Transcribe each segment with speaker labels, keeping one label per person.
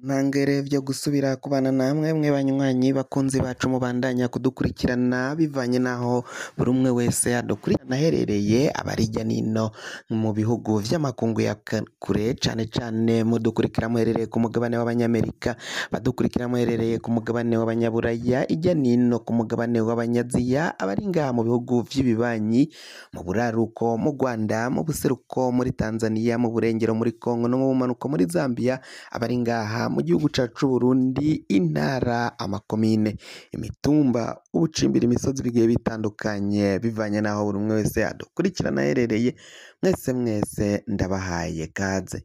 Speaker 1: Ntangere vyo gusubira kubana namwe mwe banywanyi bakunzi bacu mubandanya kudukurikirana bivanye naho buri umwe wese adukurikirana aherereye abari hirya nino mu bihugu vy'amakungu ya kure, cane cane mudukurikira muherereye ku mugabane w'abanyamerika, badukurikira muherereye ku mugabane w'abanyaburaya, hirya nino ku mugabane w'abanyaziya, abari ngaha mu bihugu vy'ibibanyi, mu buraruko, mu Rwanda, mu buseruko, muri Tanzania, mu burengero, muri Congo no mu bumanuko muri Zambia, abari ngaha mu gihugu cacu c'Uburundi, intara, amakomine, imitumba, ubucimbira imisozi bigiye bitandukanye bivanye naho buri umwe wese adukurikirana aherereye, mwese mwese ndabahaye kaze.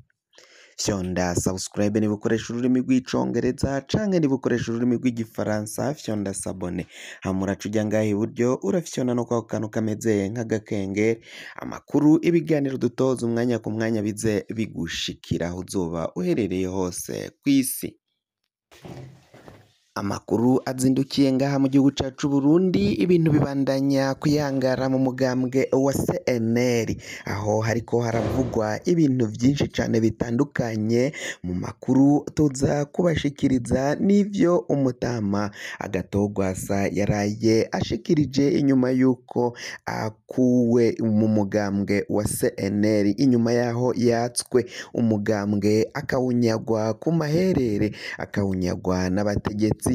Speaker 1: Fyonda subscribe niba ukoresha ururimi rw'icongereza canke niba ukoresha ururimi rw'igifaransa, fyonda s'abonner, hama uraca uja ngaha iburyo urafyonda no kwako kantu kameze nk'agakengeri, amakuru, ibiganiro dutoza umwanya ku mwanya bize bigushikira aho uzoba uherereye hose kw'isi. Amakuru azindukiye ngaha mu gihugu cacu c'Uburundi, ibintu bibandanya kuyangara mu mugambwe wa CNL, aho hariko haravugwa ibintu vyinshi cane bitandukanye. Mu makuru tuza kubashikiriza n'ivyo umutama Agathon-Rwasa yaraye ashikirije inyuma yuko akuwe mu mugambwe wa CNL, inyuma yaho yatswe umugambwe akawunyagwa ku maherere, akawunyagwa n'abategetsi.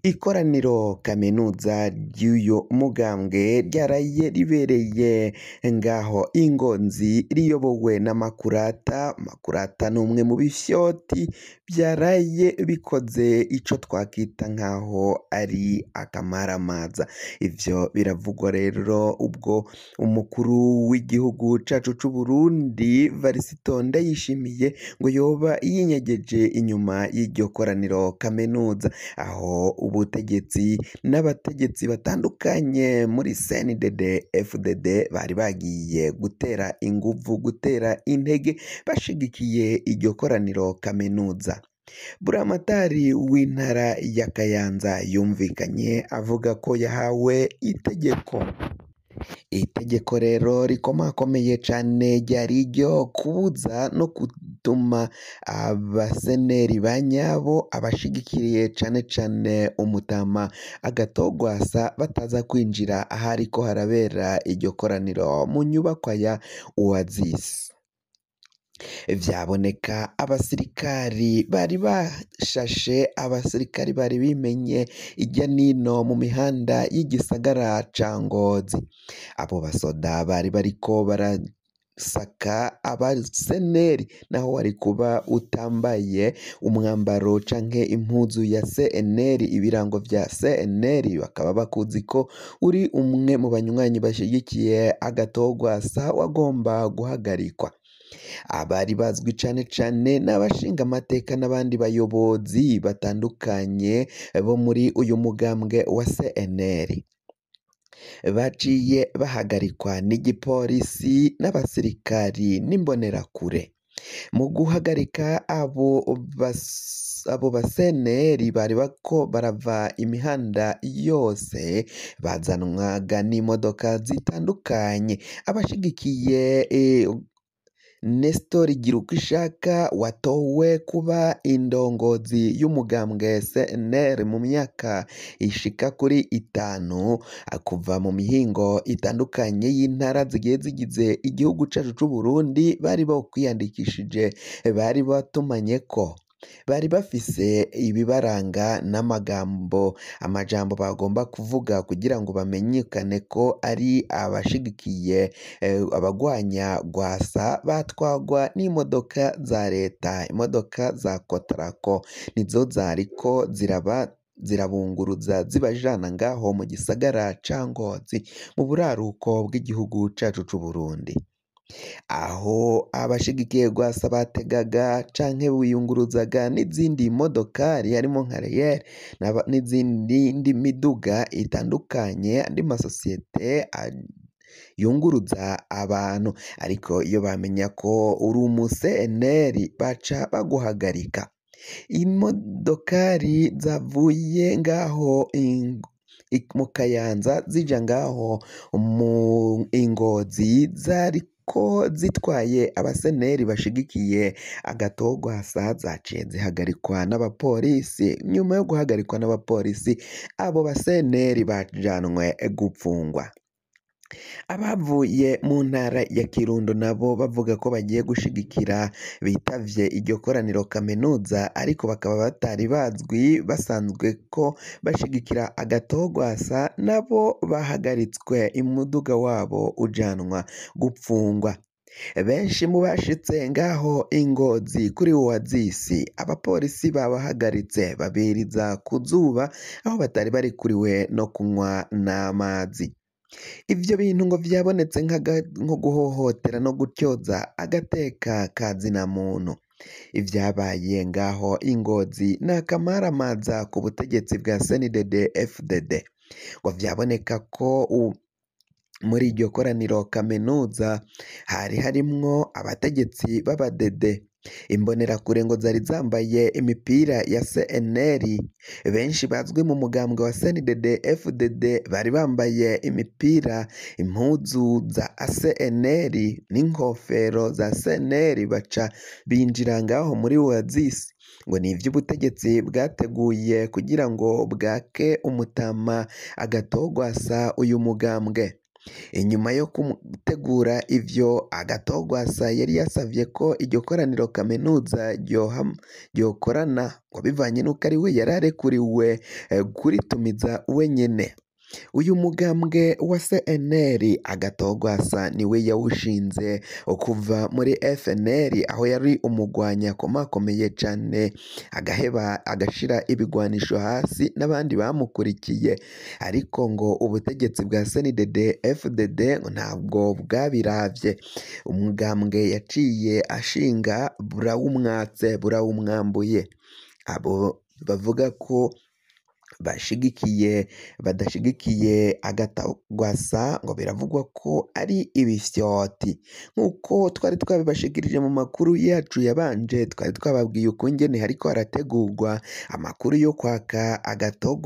Speaker 1: Ikoraniro kaminuza ry'uyo mugambwe ryaraye ribereye ngaho i Ngozi, riyobowe na Makurata. Makurata ni umwe mu bifyoti vyaraye bikoze ico twakita nkaho ari akamaramaza. Ivyo biravugwa rero ubwo umukuru w'igihugu cacu c'Uburundi Varisito Ndayishimiye ngo yoba yinyegeje inyuma y'iryo koraniro kaminuza, aho ubutegetsi n'abategetsi batandukanye muri CNDD FDD bari bagiye gutera inguvu, gutera intege bashigikiye iryo koraniro kaminuza. Buramatari w'intara ya Kayanza yumvikanye avuga ko yahawe itegeko. Itegeko rero rikomakomeye cane ryari iryo kubuza no gutuma abaseneri ba nyabo, abashigikiriye cane cane umutama Agathon-Rwasa, bataza kwinjira ahariko harabera iryo koraniro mu nyubakwa ya Oasis. Vyaboneka abasirikari bari bashashe, abasirikari bari bimenye irya nino mu mihanda y'igisagara ca Ngozi. Abo basoda bari bariko barasaka abaseneri, naho wari kuba utambaye umwambaro canke impuzu ya CNL, ibirango vya CNL, bakaba bakuzi ko uri umwe mu banywanyi bashigikiye Agathon-Rwasa, wagomba guhagarikwa. Abari bazwi cane cane n'abashinga amateka n'abandi bayobozi batandukanye bo muri uyu mugambwe wa CNL baciye bahagarikwa n'igipolisi n'abasirikari n'imbonerakure. Mu guhagarika abo baseneri bari bako barava imihanda yose, bazanwaga n'imodoka zitandukanye. Abashigikiye Nestor Girukishaka watowe kuba indongozi y'umugambwe CNL mu myaka ishika kuri 5, kuva mu mihingo itandukanye y'intara zigiye zigize igihugu cacu c'Uburundi, bari bokwiyandikishije, bari batumanyeko, bari bafise ibibaranga n'amagambo, amajambo bagomba kuvuga kugira ngo bamenyekane ko ari abashigikiye abagwanya Rwasa. Batwagwa n'imodoka za leta, imodoka za Kotrako nizo zariko zirabunguruza zibajana ngaho mu gisagara ca Ngozi mu buraruko bw'igihugu cacu c'Uburundi, aho abashigikiye Rwasa bategaga canke biyunguruzaga n'izindi modokari harimo nka Reyeri n'izindi miduga itandukanye, andi masosiyete yunguruza abantu. Ariko iyo bamenya ko uri umu CNL baca baguhagarika. Imodokari zavuye ngaho mu Kayanza zija ngaho mu Ngozi zari ko zitwaye abaseneri bashigikiye Agathon zaciye zihagarikwa n'abapolisi. Nyuma yo guhagarikwa n'abapolisi, abo baseneri bajanwe gupfungwa. Abavuye mu ntara ya Kirundo nabo bavuga ko bagiye gushigikira bitavye iryo koraniro kaminuza, ariko bakaba batari bazwi basanzwe ko bashigikira Agathon, nabo bahagaritswe umuduga wabo ujanwa gupfungwa. Benshi mu bashitse ngaho i Ngozi kuri Oasis, abapolisi babahagaritse babiriza ku zuba aho batari barikuriwe no kunywa n'amazi. Ivyo bintu ngo vyabonetse nko guhohotera no gutyoza agateka ka zina muntu. Ivyabaye ngaho i Ngozi ni akamaramaza ku butegetsi bwa CNDD FDD. Ngo vyaboneka ko muri iryo koraniro kaminuza hari harimwo abategetsi b'abadede. Imbonerakure ngo zari zambaye imipira ya CNL, benshi bazwi mu mugambwe wa CNDD FDD bari bambaye imipira, impuzu za CNL n'inkofero za CNL, baca binjira ngaho muri Oasis. Ngo ni ivy'ubutegetsi bwateguye kugira ngo bwake umutama Agathon uyu mugambwe. Inyuma yo gutegura ivyo, Agathon yari yasavye ko iryo koraniro kaminuza ryokorana, ngo bivanye n'uko ari we yari arekuriwe kuritumiza wenyene. Uyu mugambwe wa CNL Agathon niwe yawushinze kuva muri FNL, aho yari umugwanyi akomakomeye cane, agaheba agashira ibigwanisho hasi n'abandi bamukurikiye. Ariko ngo ubutegetsi bwa CNDD FDD ntabwo bwabiravye. Umugambwe yaciye ashinga burawumwatse, burawumwambuye. Abo bavuga ko bashigikiye badashigikiye Agathon ngo biravugwa ko ari ibifyoti. Nk'uko twari twabibashikirije mu makuru yacu yabanje, twari twababwiye ukungene hariko harategurwa amakuru yo kwaka Agathon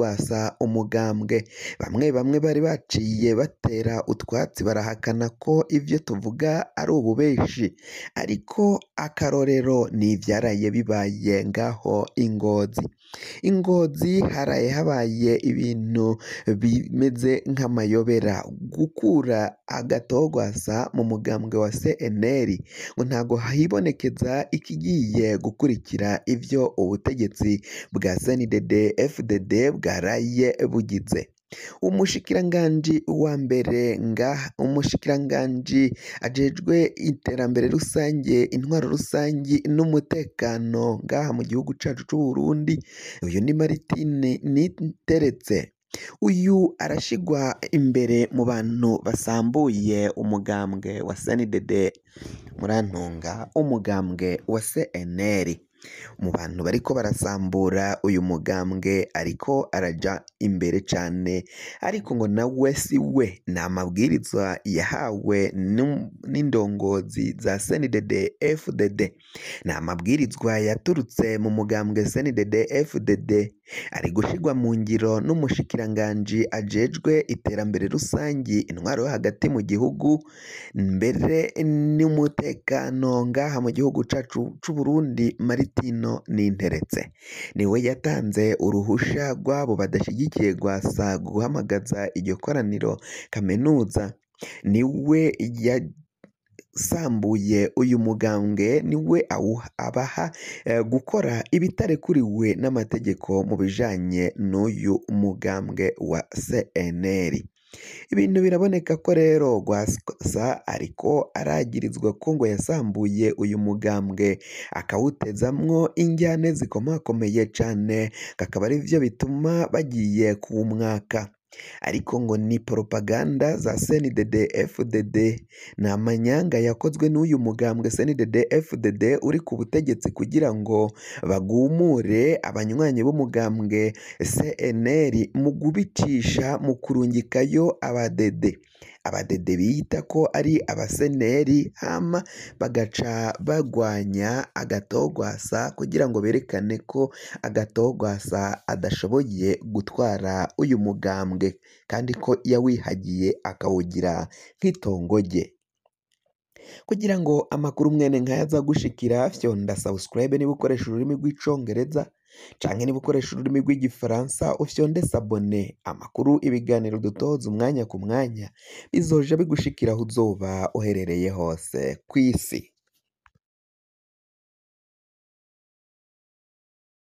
Speaker 1: umugambwe. Bamwe bamwe bari baciye batera utwatsi barahakana ko ivyo tuvuga ari ububeshi, ariko akarorero ni ivyaraye bibaye ngaho i Ngozi. I Ngozi haraye habaye ibintu bimeze nk'amayobera. Gukura Agathon mu mugambwe wa CNL ngo ntago hibonekeza ikigiye gukurikira ivyo ubutegetsi bwa CNDD FDD bwaraye bugize. Umushikiranganji wa mbere ngaha, umushikiranganji ajejwe iterambere rusange, intwaro rusangi n'umutekano ngaha mu gihugu cacu c'Uburundi, uyu ni Martine Niteretse. Uyu arashigwa imbere mu bantu basambuye umugambwe wa CNDD, murantunga, umugambwe wa CNL. Mu bantu bariko barasambura uyu mugambwe ariko araja imbere cane, ariko ngo nawe si we, ni amabwirizwa yahawe n'indongozi za CNDD FDD. Ni amabwirizwa yaturutse mu mugambwe CNDD FDD, ari gushirwa mu ngiro n'umushikiranganji ajejwe iterambere rusangi, intwaro yo hagati mu gihugu, mbere n'umutekano ngaha mu gihugu cacu c'Uburundi, Martino Ninteretse. Niwe yatanze uruhusha rw'abo badashigikiye Rwasa guhamagaza iryo koraniro kaminuza. Niwe yasambuye uyu mugambwe, niwe abaha gukora ibitarekuriwe n'amategeko mu bijanye n'uyu mugambwe wa CNL. Ibintu biraboneka ko rero Rwasa ariko aragirizwa ko ngo yasambuye uyu mugambwe akawutezamwo injyane zikomakomeye cane, kakaba arivyo bituma bagiye kuwumwaka. Ariko ngo ni propaganda za CNDD FDD, ni amanyanga yakozwe n'uyu mugambwe CNDD FDD uri ku butegetsi kugira ngo bagumure abanywanyi b'umugambwe CNL mu gubicisha mu kurungikayo abadede. Abadede biyita ko ari abaseneri, hama bagaca bagwanya Agathon Rwasa kugira ngo berekane ko Agathon Rwasa adashoboye gutwara uyu mugambwe kandi ko yawihagiye akawugira nk'itongo rye. Kugira ngo amakuru mwene nkaya aza gushikira, fyonda subscribe niba ukoresha ururimi rw'icongereza, canke niba ukoresha ururimi rw'igifaransa ufyonde s'abonner. Amakuru, ibiganiro dutoza umwanya ku mwanya bizoja bigushikira aho uzoba uherereye hose kw'isi.